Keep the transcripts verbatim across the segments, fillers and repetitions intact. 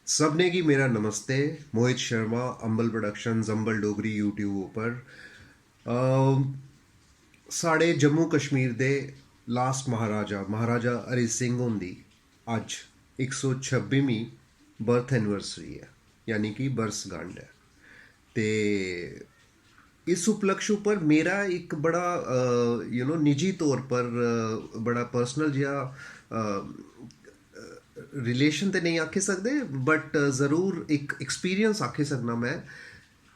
सबने गी मेरा नमस्ते। मोहित शर्मा, अंबल प्रोडक्शंस, अंबल डोगरी YouTube उप्पर। अम, साढ़े जम्मू कश्मीर दे लास्ट महाराजा, महाराजा हरि सिंह हुंदी अज्ज इक सौ छब्बीमीं बर्थ एनिवर्सरी ऐ, यानी कि बरसगंढ ऐ। ते इस उपलक्ष उप्पर मेरा इक बड़ा, यू नो निजी तौर पर, अ, बड़ा पर्सनल जेहा रिलेशन ते नेईं आक्खी सकदे, बट ज़रूर इक एक्सपीरियंस आक्खी सकना में।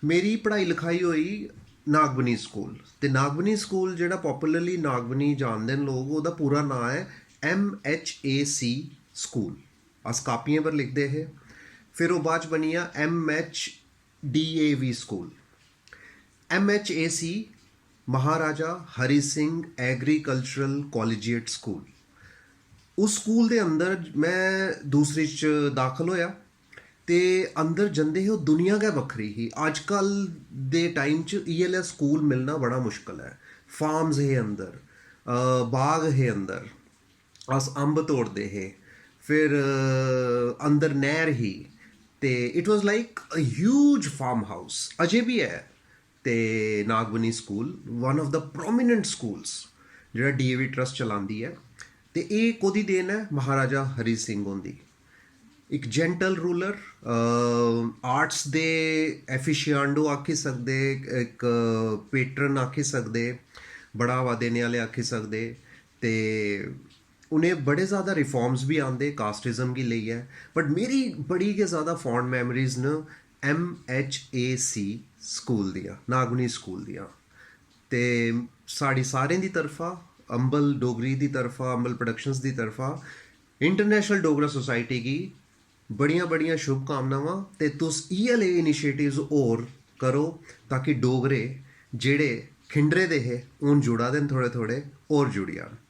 मेरी पढ़ाई लखाई होई नागबनी स्कूल। ते नागबनी स्कूल, जेह्ड़ा पॉपुलरली नागबनी जानदे न लोग, ओह्दा पूरा नांऽ ऐ M H A C school. अस कापियें पर लिखदे हे। फिर ओह् बाद च बनी गेआ M H D A V school. M H A C, Maharaja Hari Singh agricultural collegiate school. उस स्कूल दे अंदर में दूसरी च दाखल होया। ते अंदर जंदे हे, ओह् दुनिया गै बक्खरी ही। अजकल दे टाइम च इ'यै लेहा स्कूल मिलना बड़ा मुश्कल ऐ। फार्म्स हे अंदर, अ, बाग हे अंदर, अस अंब तोड़दे हे। फिर, अ, अंदर नैह्र ही। ते it was like a huge farm house। अजें बी ऐ। ते Nagbani school, one of the prominent schools, जेह्ड़ा डी ए वी ट्रस्ट चलांदी ऐ। ते एह् कोह्दी देन ऐ? महाराजा हरि सिंह हुंदी। इक जेंटल रूलर, आर्ट्स दे एफिशिएंडो आक्खी सकदे, इक पेट्रन आक्खी सकदे, बढ़ावा देने आह्ले आक्खी सकदे। ते उ'नें बड़े ज़्यादा रिफॉर्म्स बी आंदे कास्टिज्म गी लेइयै। बट मेरी बड़ी गै ज़्यादा फॉन्ड मैमरीज न M H A C school दियां, नागबनी स्कूल दियां। ते साढ़ी सारें दी तरफा, अंबल डोगरी दी तरफा, अंबल प्रोडक्शंस दी तरफा, इंटरनेशनल डोगरा सोसाइटी गी बड़ियां बड़ियां शुभकामनावां। ते तुस इ'यै लेह् इनिशिएटिव्स होर करो, ताकि डोगरे जेह्ड़े खिंडरे दे हे, हून जुड़ा दे न थोह्ड़े थोह्ड़े, होर जुड़ी जान।